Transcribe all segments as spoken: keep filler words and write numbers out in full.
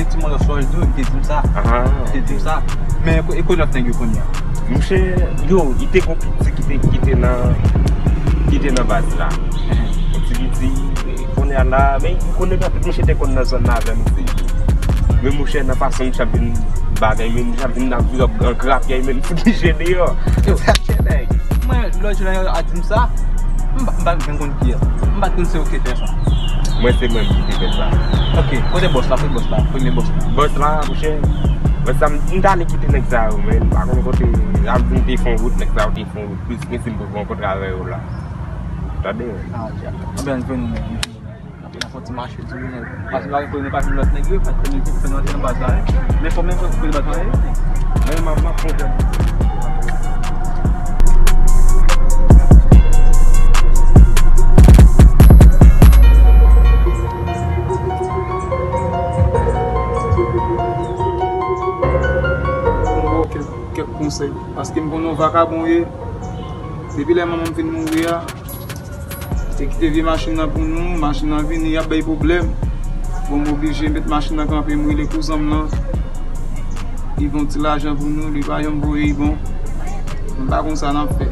gen ti mòso sòj tou, li te di m sa. Ah, li te di m sa. Men e kote lòt nèg yo kounye a? Monchè, yo, li te gon piti ki te, ki te nan, ki te nan baz la. Ti piti, kounye a la, men ou konnen anpil monchè te konn nan zòn nan avè m isi. Men monchè, nan fason monchè ap vin bagay, men monchè ap vin ap vin an grapyay, men m fout li jene deyò. Yo, sa chè nèg. Mwen, lòt jou la, yo a di m sa, m pa, m pa t menm konn kiyès. M pa t konn se yo ki te fè sa. Mwen, se mwen ki te fè sa. Ok, kote bòs la, kote bòs la, premye bòs la? Bòs la, monchè, bòs la, m, m t ale kite nèg sa yo, men m pa konn kote, a m vin te fè yon wout, nèg sa yo te fè yon wout, plis ke si m te rankontre avè yo la. Tande, wi. Ah, dja. Anben, ann jwenn nou menm. N ap fè ti mache tou, wi, nèg. Paske nou pa gen kote nou pa jwenn lòt nèg yo, paske nou tou fè nou antre nan baz la, wi. Men fò m menm fè kote baz la, wi. Men m ap, m ap fè. Bon, kèk, kèk konsèy. Paske m konnen yon vakabon ye. Depi lè manman m fin mouri a, te kite vye machin nan pou nou, machin nan vini, y ap bay pwoblèm. Bon, m oblije met machin nan kanpe, m rele kouzen m nan. Li voye yon ti lajan pou nou, li pa janm voye, bon. M pa konn sa n ap fè.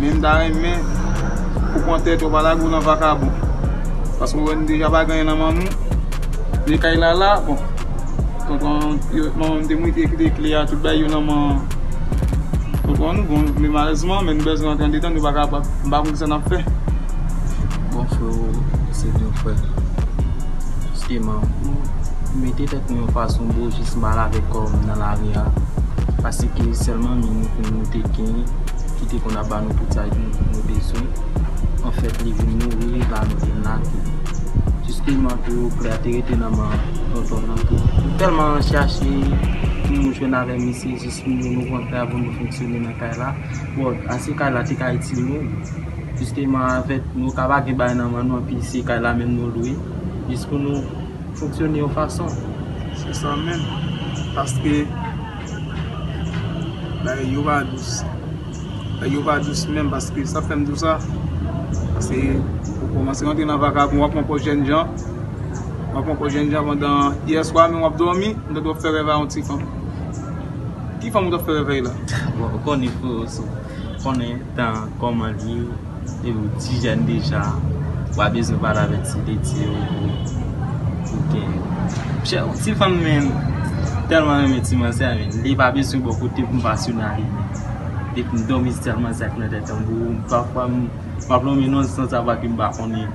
Men m ta renmen ou pran tèt ou, pa lage w nan vakabon. Paske w wè nou deja pa gen anyen nan men nou. Men kay la la, bon. Tonton, yo, manman m te mouri, te kite kle a, tout bagay yo nan men tonton nou. Bon, men malerezman, men nou bezwen rantre andedan, nou pa kapab. M pa konn kisa n ap fè. Bon, freo, se byen, frè. Jisteman, nou mete tèt nou yon fason, bro, jis m al avèk kò m nan lari a. Paske sèlman mi nou, nou te gen, ki te konn ap ba nou tout sa nou, nou bezwen. Anfèt, li vin mouri, la nou vin lage. Jisteman tou, kle a te rete nan men tonton m nan tou. Nou tèlman chache pou nou jwenn avèk misye, jis pou nou, nou pran kle a pou nou fonksyone nan kay la. Bon, ase kay la te ka itil nou. Jisteman, anfèt, nou ka pa gen bagay nan men nou, anpi se kay la menm nou lwe. Jis pou nou fonksyone yon fason. Se sa menm. Paske bagay yo pa dous. Bagay yo pa dous menm, paske sa fè m di w sa. Paske ou kòmanse rantre nan vakabon, w ap pran pòz jènjan. W ap pran pòz jènjan pandan yè swa menm w ap dòmi, ou tande w ap fè rèv a yon ti fanm. Ki fanm ou t ap fè rèv avè l la? Bon, ou konnen, freo, sou, konnen tan kòman l ye. Epi w ti jèn deja, w pa bezwen pale avèk ti tete yo pou, pou gen. Chè, ti fanm men, tèlman renmen ti manzè, men li pa bezwen bò kote pou m pa sou nan li. Depi m dòmi, se sèl manzè k nan tèt an, bro. Pafwa, m, m ap lonmen nan sans sa pa ke m pa konnen.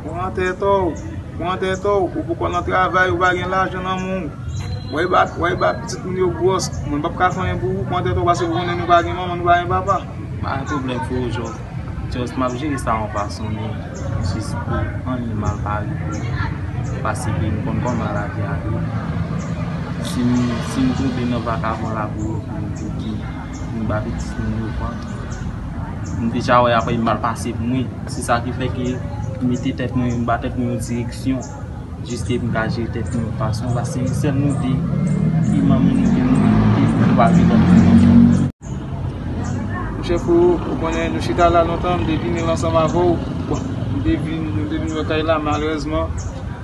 Pran tèt ou, pran tèt ou, ou poko nan travay, ou pa gen lajan nan men w. Wè ba, wè ba pitit moun yo gwòs. Mwen p ap ka fè anyen pou ou, pran tèt ou, paske ou konnen nou pa gen manman, nou pa gen papa. Pa gen pwoblèm, freo, just, just m ap jere sa yon fason, men jis pou anyen mal pa rive. Paske m konn kòman lavi a ye. Si m, si m tonbe nan vakabon la pou, pou, pou ki, m ba pitit moun yo pran. M deja wè apre m mal pase pou mwen. Se sa ki fè ke m mete tèt mwen, m ba tèt mwen yon direksyon. Jis ke m ka jere tèt mwen yon fason, paske se sèl nou de ki manman nou gen, nou de nou pa viv ansanm. Monchè, freo, ou konnen nou chita la lontan, m te vini ansanm avè w. Bon, m te vin, nou te vin wè kay la, malerezman,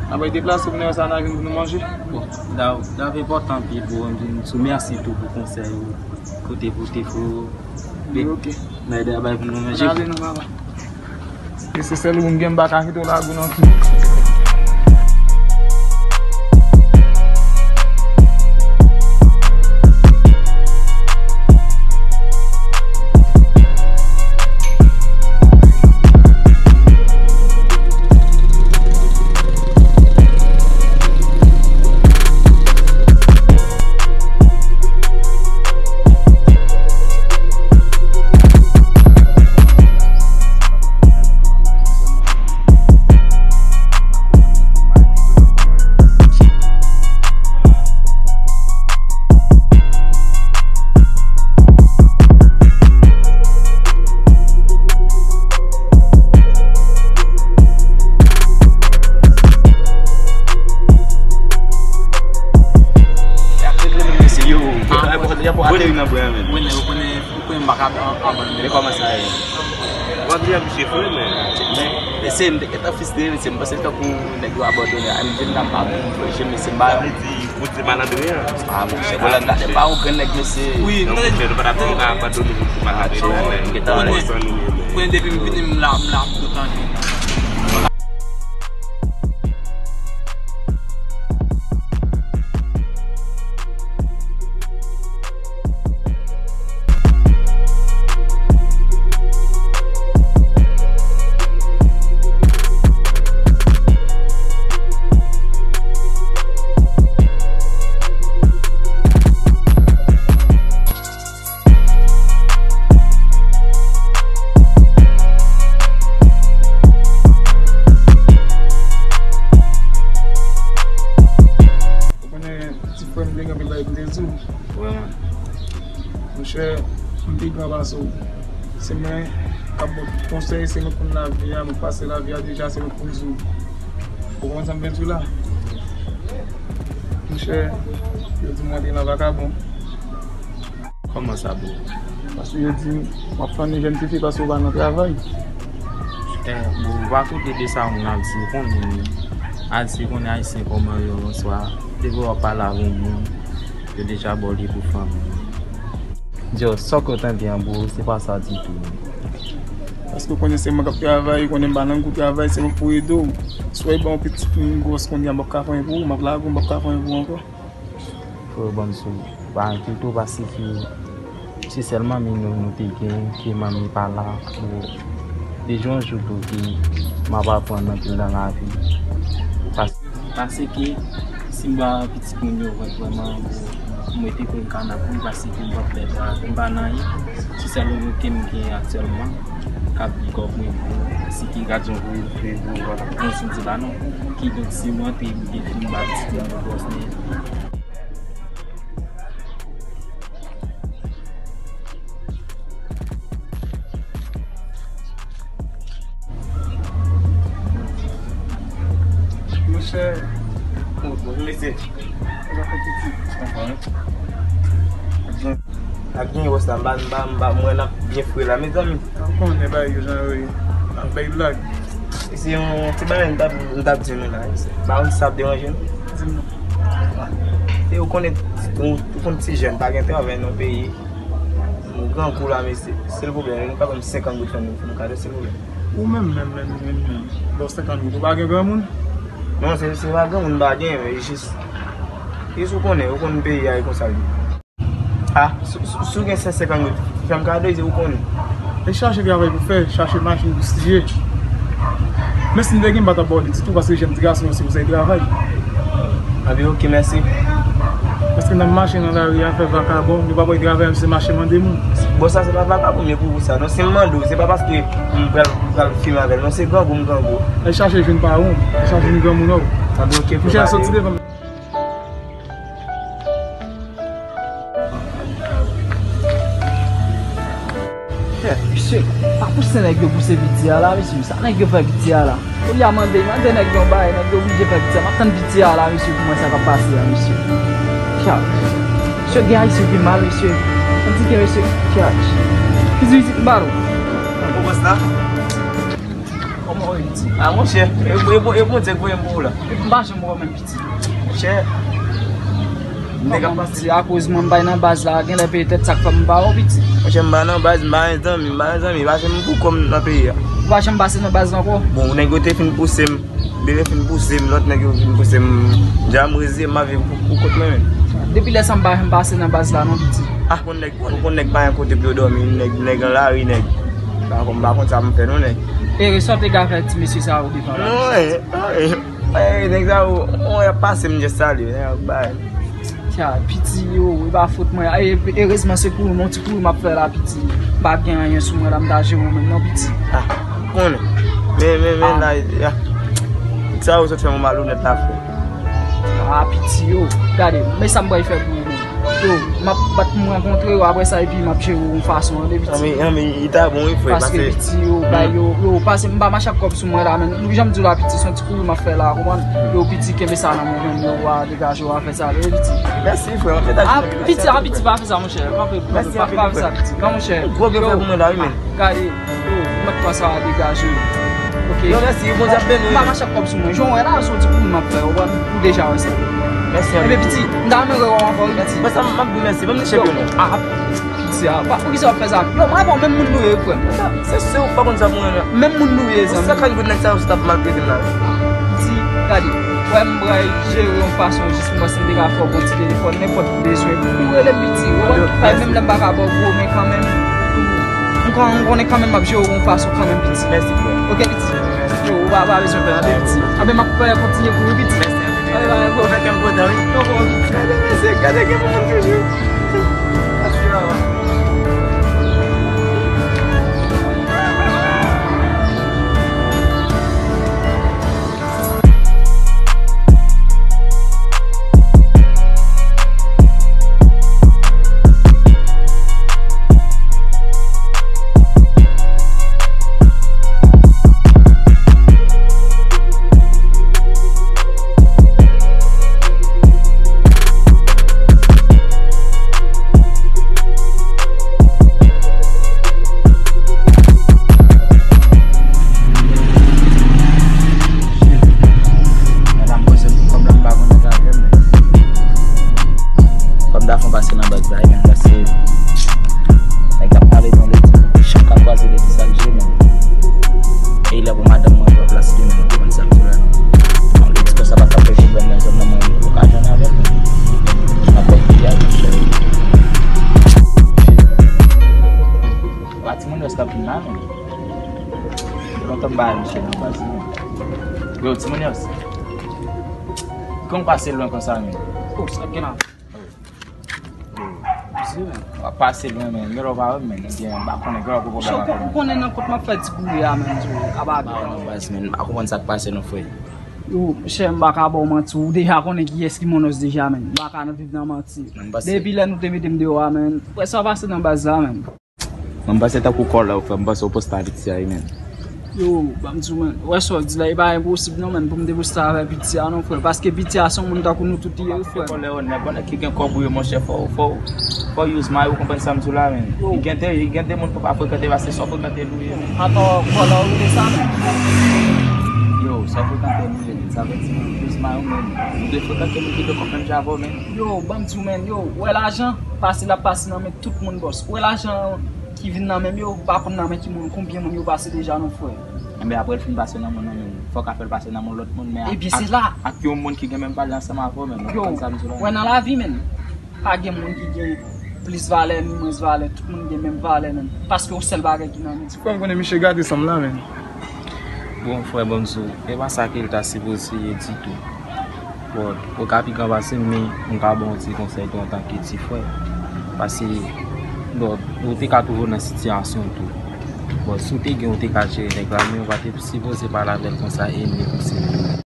n ap deplase pou nou wè sa n a jwenn pou nou manje. Bon, Dav, Dav enpòtan anpil, bro, m di w mèsi tou pou konsèy ou. Kote pote freo. Ok. Mède a bay pou nou manje. Ann ale non, papa. E se sèl ou m gen, m pa ka kite w lage w nan kou. Men, ou konnen m pa ka an-, abandone. Men kòman sa ye? W ap di a misye fre, men. Men, mesye, m te gentan fristre, mesye, m panse tankou nèg yo abandone a. M di m t ap abandone, mesye, m ba yo. Sa vle di, ou di malandren an? Ah, monchè, bon, lè m gade pa yon grenn nèg, mesye. Wi, non, monchè, nou pa t ap fè yon ka abandone pou malandren an, men. Ou konnen, depi m vini, m la, m la toutan. Ou konnen ti frè m te gen anpil bagay pou te di w. Vrèman. Monchè, m pi gran pase w. Se mwen k ap ba w konsèy, se mwen k konn lavi a, mwen k pase lavi a deja, se mwen k pou di w. Ou konprann sa m vle di w la? Monchè, yo di m w antre nan vakabon. Kòman sa, bro? Paske yo di m w ap flannen jèn tifi paske w pa nan travay. Eh, bro, ou pa koute de sa moun ap di, ou konnen, al di konnen Ayisyen kòman yo, bonswa. Depi w ap pale avè yon moun, yo deja ba w li pou fanmi. Yo, sa w tande an, bro, se pa sa ditou. Paske w konnen se mwen k ap travay, ou konnen m pa nan gou travay, se mwen k pou ede w. Si w bay yon pitit moun gwòs kounye a, m p ap ka fè anyen pou ou, m ap lage w, m p ap ka fè anyen pou ou ankò. Frè, ban m sou, pa enkyete w, paske se sèl manmi nou, nou te gen, ke manmi pa la, bon, de jou an jou tou ke m ap aprann anpil nan lavi. Pas- Paske si m ba pitit moun yo vant vrèman, bon, m rete kòm kanap, wi, paske m p ap fè travay, m pa nan anyen. Se sèl revni ke m gen aktyèlman k ap big up mwen, bro. Si ki gad yon vre, vre, vre, vre. Bon, si m di la non. Kidonk, si m antre, m te fin ba pitit mwen yon bòs, men. Monchè. Bon, bonjou, mesye. Sa fè pitit. Anfòm, wi. Ak gen wòs la, m ba, m ba, m ba, mwen ap byen fre la, mezanmi. Ou konnen bagay yo jan yo ye. Ap bay blag. Se yon ti bagay m t ap, m t ap di nou la, mesye. Pa konn si sa ap deranje nou. Di m non. E ou konnen, ou, ou konn ti jèn, pa gen travay nan peyi. Nou grangou la, mesye. Sèl pwoblèm, nou pa ban m senkant goud fè nou, fè nou kado, sèl pwoblèm. Ou menm, menm, menm, menm, menm. Ba w senkant goud, ou pa gen granmoun? Non, se, se pa granmoun m pa gen, men jis, jis ou konnen, ou konn peyi a e konsa l ye. Ah, si, si, si w gen senk senkant goud, fè m kado, e ou konnen. E chache travay pou fè, chache machin pou siye. Men si m te gen, m pa t ap ba w li ditou, paske jèn ti gason yo se pou sa yo travay. Anben, oke, mèsi. Paske n ap mache nan lari a, fè vakabon, nou pa pral travay, se mache mande moun. Bon, sa se pa vakabon, men pou ou sa. Non, si m mande w, se pa paske m pral, pral fime avè l, non, se grangou m grangou. Al chache jwenn pawon, al chache jwenn granmoun ou. Anben, oke, frè. Monchè, soti devan m. Frè, mesye, pa pouse nèg yo pouse piti a la, mesye. Sa nèg yo fè piti a la? Olye a mande, mande nèg yo yon bagay, nèg yo oblije fè piti a. M ap tann piti a la, mesye, pou m wè sa k ap pase a, mesye. Tchak. Mesye, gen Ayisyen ki mal, mesye. Ann di ke, mesye, tchak. Fizi, fizi, m ba nou. Ou wè sa? Kòman w ye, piti? Ah, monchè, e, e, e Bondye k voye m pou ou la. Epi m pa janm wè w menm, piti. Monchè, m te ka pase. Akoz mwen m bay nan baz la, genlè petèt sa k fè m pa wè w, piti. Monchè, m pa nan baz, m pa gen zanmi, m pa gen zanmi, pase m pou kò m nan peyi a. Ou pa janm pase nan baz la ankò? Bon, nèg yo te fin pouse m, yo te fin pouse m, lòt nèg yo fin pouse m, dja m rezye m ap viv pou, pou kont mwen menm. Depi lè sa m pa janm pase nan baz la non, piti. Ah, konn nèg, konn, konn nèg pa gen kote pou yo dòmi, nèg, nèg an lari, nèg. Pa konn, pa konn sa m fè non, nèg. E sa w te ka fè ti mesye sa yo devan la? Non, eh, eh, eh, nèg sa yo, on y ap pase m just salye, nèg ap bay. Tya, piti yo, e pa fòt mwen. E, erezman se kouri, yon ti kouri m ap fè la, piti. M pa gen anyen sou mwen la, m ta jere w menm non, piti. Ah, konnen. Men, men, men la, ya. Sa yo sot fè mwen malonèt la, frè. Ah, piti yo. Gade, men sa m pral fè pou ou menm. Yo, m ap bat pou m rankontre yo, apre sa, epi m ap jere w yon fason, tande, piti. Anben, anben, li ta bon, wi, frè, paske piti yo, bay yo, yo, pase, m pa mache ak kòb sou mwen la, men, jan m di w la, piti, se yon ti kouri m ap fè la, konprann? Yo, piti, kenbe sa nan men w, yo, wa degaje w, a fè sa, tande, piti. Mèsi, frè, mèsi. A, piti, a, piti, pa fè sa, monchè, pa fè, pa fè sa, piti, non, monchè. Gwo byen fè pou mwen la, wi, men. Gade, yo, mèt pran sa a degaje. Ok. Yo, mèsi, Bondye ap beni w. M pa mache ak kòb sou mwen. Jan w wè la, se yon ti kouri m ap fè, ou wè, ou deja wè sa. Mèsi anpil. Ebyen, piti, m ta renmen wè w ankò, wi, piti. Mwen sa, m ap di w mèsi, ban m niche pye w non. A, piti a, pa, poukisa w ap fè sa? Yo, m rapò, menm moun nou ye, frè m. Se si w pa konn sa pou mwen la. Menm moun nou ye, zanmi. Sa k fè nèg sa yo t ap maltrete m la? Piti, gade, wè m pral jere yon fason jis pou mwen si m te ka fè w yon ti telefòn, nenpòt bezwen, ou rele m piti, ou wè, menm lè m pa ka ba w gwo, men kanmenm, m kon-, m konnen kanmenm m ap jere w yon fason kanmenm, piti. Mèsi, frè. Ok, piti. Yo, ou pa, pa bezwen pè, anben, piti. Anben, m ap fè kontinye kouri, piti. Mèsi, anben. Anben, anben, anben. Ou fè kè m kontan, wi. Yo, bon, gade, mesye, gade gen moun toujou. Mèsi, papa. Fò m ta fè yon pase nan baz la, wi, men, paske nèg ap pale nan ledi, chan k ap kwaze ledi sa k jwe, men. E lè pou madanm mwen pran plas li, men, ou konprann sa m di la. Bon, ledi konsa pa t ap fè pwoblèm nan zòn nan, mwen, ou ka jwenn avè l, men. M ap fè piyay, monchè. Pa timoun yo k ap vin la, men. Lontan m pa wè misye nan baz, non. Yo, Timonius. Kon pase lwen konsa, men. Oh, sa gen la. Oh. Zi, men. W ap pase lwen, men. Gen lè w pa wè m, men. Ebyen, m pa konnen, gen lè w pou pwoblèm avè m. Ou konnen nan kot m ap fè ti kouri a, men, zi, aba. M pa wè nan baz, men. M pa konprann sa k pase, non, frè. Yo, monchè, m pa ka ba w manti. Ou deja konnen kiyès ki Monos deja, men. M pa ka nan viv nan manti. Depi lè nou te mete m deyò a, men. Frè, sa pase nan baz la, men. Mwen, m panse tankou kòlè ou fè m panse ou poste a piti a, wi, men. Yo, ban m di w, men. Ou wè sa w di la, e pa enposib non, men, pou m te poste avè piti a non, frè. Paske piti a se yon moun tankou nou tout li ye, wi, frè. Kòlè ou nèg, bon, nèg ki gen kòb ou ye, monchè, fò, fò, fò use may, ou konprann sa m di w la, men. Yo. Li gen de, li gen de moun pou pa frekante, paske sa w frekante nou ye, men. Atò, kòlè ou rele sa, men. Yo, sa w frekante nou ye, men. Sa vle di, use may ou, men. Nou te frekante moun ki gen kòb menm jan avè w, men. Yo, ban m di w, men, yo, ou wè lajan, pase l ap pase nan men tout moun, bòs. Ou wè lajan ki vin nan men m yo, ou pa konn nan men ki moun, konbyen moun yo pase deja non, frè. Enben, apre l fin pase nan men w, nan men m, fò w ka fè l pase nan men lòt moun, men ak, ak yon moun ki gen menm valè ansanm avè w, men, ou konprann sa m di w la? Yo, ou wè nan lavi, men, pa gen moun ki gen plis valè ni mwens valè, tout moun gen menm valè, men, paske yon sèl bagay ki nan men. Ti frè m konnen misye gate san m la, men. Bon, frè, ban m di w, e pa sa ke l ta sipoze ye ditou. Bon, ou ka pi gran pase m, men m ka ba w yon ti konsèy tou antanke ti frè. Paske, bon, ou te ka twouve w nan sitiyasyon tou. Bon, si w te gen, ou te ka jere nèg la, men ou pa te sipoze pale avè l konsa e ni konsa.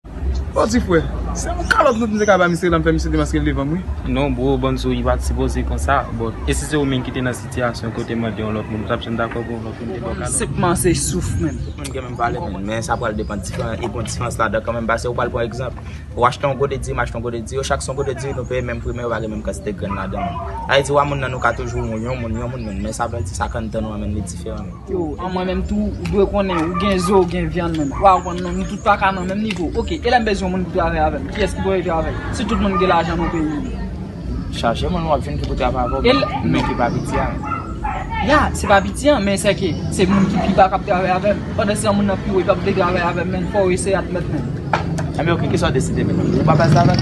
Bon, ti frè, se yon kalòt nou te ka ba misye la, m fè misye demaske l devan m, wi. Non, bro, ban m di w, li pa t sipoze konsa. Bon, e si se ou menm ki te nan sitiyasyon kote mande yon lòt moun, ou t ap janm dakò pou yon lòt moun te ba w kalòt? Senpman, se souf, men. Tout moun gen menm valè, men, men sa pral depann diferan, e gon diferans ladan kanmenm, paske ou pral pran egzanp. Ou achte yon gode diri, m achte yon gode diri, yo chak se yon gode diri, nou peye menm pri, men yo pa gen menm kantite grenn ladan, men. Sa vle di, wa moun nan, nou ka toujou yon, yon moun, yon moun, men, men sa vle di, sa k anndan nou an, men, li diferan, men. Yo, an mwen menm tou, ou dwe konnen, ou gen zo, ou gen vyann, men. Wa konn non, nou tout pa ka nan menm nivo. Ok, e lè m bezwen yon moun pou travay avè m, kiyès ki pou travay? Si tout moun gen lajan nan peyi. Chaje moun w ap jwenn ki pou travay avè w, men ki pa piti a. Ya, se pa piti an, men se ke se moun ki pi ba k ap travay avè m. Pandan se yon moun nan pi wo, li p ap vle travay avè m, men fò w eseye admèt, men. Enben, ok, kisa w deside, men? Ou pa pase avè l?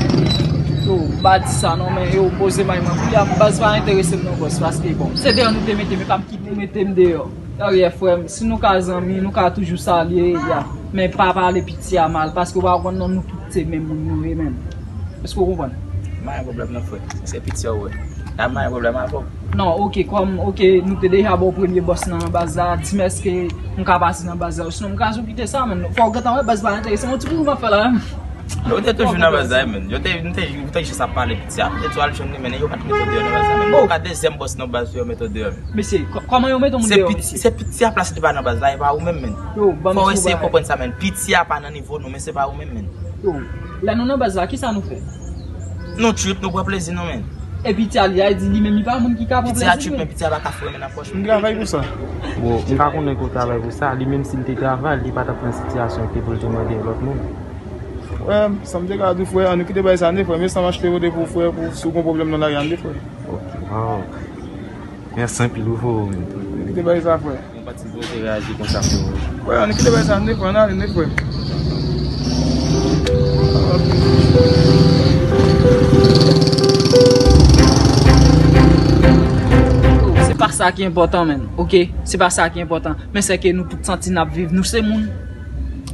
Yo, m pa di sa non, men yo, poze may mwen. Kounye a, baz pa enterese m non, bòs, paske, bon, se deyò nou te mete m, e pa m ki pou mete m deyò. Daryè, frè m, si nou ka zanmi, nou ka toujou salye, ya. Men pa pale piti a mal, paske w pa konn non, nou tout se menm moun nou ye, men. Èske w konprann? M pa gen pwoblèm non, frè. Si se piti a w wè. N ap gen pwoblèm avè w. Non, ok, kòm, ok, nou te deja ba w premye bòs nan baz la, di m èske m ka pase nan baz la, sinon m ka sou kite sa, men. Fò w gentan wè baz pa enterese m, yon ti kouri m ap fè la, men. Yo te toujou nan baz la, men. Yo te, nou te, nou te jis ap pale piti a. Yo te di w al jwenn li, men yo pa t mete w deyò nan baz la, men. Ou ka dezyèm bòs nan baz yo, yo mete w deyò, men. Mesye, kò-, kòman yo mete yon moun deyò, mesye? Se piti a plas li pa nan baz la, e pa ou menm, men. Fò w eseye konprann sa, men. Piti a pa nan nivo nou, men se pa ou menm, men. Yo, lè nou nan baz la, kisa nou fè? Nou trip, nou pran plezi nou, men. E piti a, li a di li menm li pa moun ki ka pran plezi li menm. Piti a trip, men piti a pa ka foure men nan pòch. M travay pou sa. Bon, m pa konnen ke w travay pou sa. Li menm si l te travay, li pa t ap nan sitiyasyon ke pou l te mande yon lòt moun. Frè, sa m te ka di w, frè, ann kite bagay sa, ann, frè. Men sa m achte yo de pou frè, pou si w gon pwoblèm nan lari, ann, frè. Ok, waw. Mèsi anpil, wi, frè. Ann kite bagay sa, frè. Yon pati pou te reyaji konsa, frè. Frè, ann kite bagay sa, ann, frè, ann ale, frè. Se pa sa ki enpòtan, men, ok? Se pa sa ki enpòtan. Men se ke nou tout santi n ap viv, nou se moun.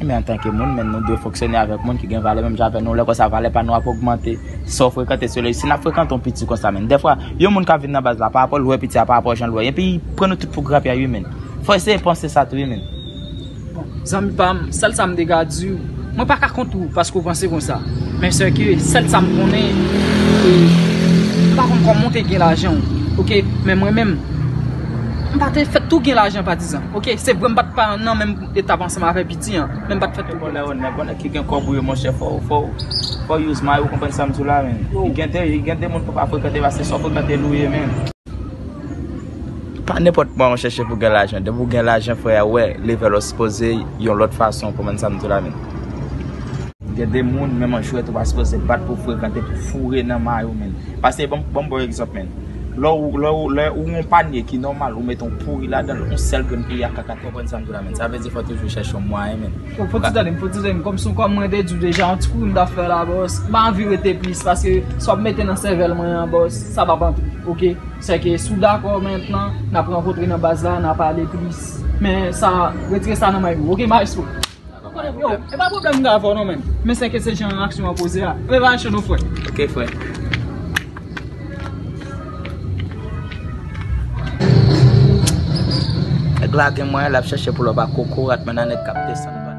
Men antanke moun, men nou dwe fonksyone avèk moun ki gen valè menm jan avè nou. Lè konsa, valè pa nou ap ogmante. Sa w frekante, se le, si n ap frekante yon piti konsa, men. Dèfwa, yon moun ka vin nan baz la, pa rapò l wè piti a, pa rapò jan l wè. Epi, pran nou tout pou grapyay, wi, men. Fò eseye panse sa tou, wi, men. Bon, zanmi pa m, sèl sa m te ka di w, mwen pa ka kont ou paske w panse konsa. Men se ke sèl sa m konnen, e, m pa konn kòman w te gen lajan w, ok? Men mwen menm, m pa te fèt tou gen lajan, patizan, ok? Se vre m pa t pa nan menm etap ansanm avè piti an, men m pa t fèt tou gen lajan. Nèg, nèg ki gen kòb ou yo, monchè, fò, fò, fò use may ou konprann sa m di w la, men. Gen de, gen de moun pou pa frekante, paske sa w frekante l ou ye, men. Pa nenpòt mwa w chèche pou gen lajan. Depi w gen lajan, frè, wè, level ou sipoze yon lòt fason, w konprann sa m di w la, men. Gen de moun, menm an jwèt, ou pa sipoze bat pou frekante, pou foure nan may ou, men. Paske, ban m, ban m ba w egzanp, men. Lè w, lè w, lè ou yon panye ki nòmal, ou mete yon pouri ladan l, yon sèl grenn pouri ak kaka, w konprann sa m di w la, men. Sa vle di fò toujou chèche yon mwayen, men. Fò, fò ti tande m, fò ti tande m. Kòm si, kòm mwen te di w deja, yon ti kouri m t ap fè la, bòs. M pa anvi rete plis, paske sa w ap mete nan sèvèl mwen an, bòs, sa p ap antre, ok? Sèke si w dakò mentnan, n ap rankontre nan baz la, n a pale plis. Men sa, retire sa nan may ou, ok, maestro? Yo, e pa pwoblèm m ka avè w non, men. Men sèke se jan aksyon an poze a. Men pa cho non, frè. Ok, frè. Nèg la gen mwayen, l ap chèche pou l pa kokorat, men nan nèg k ap desann.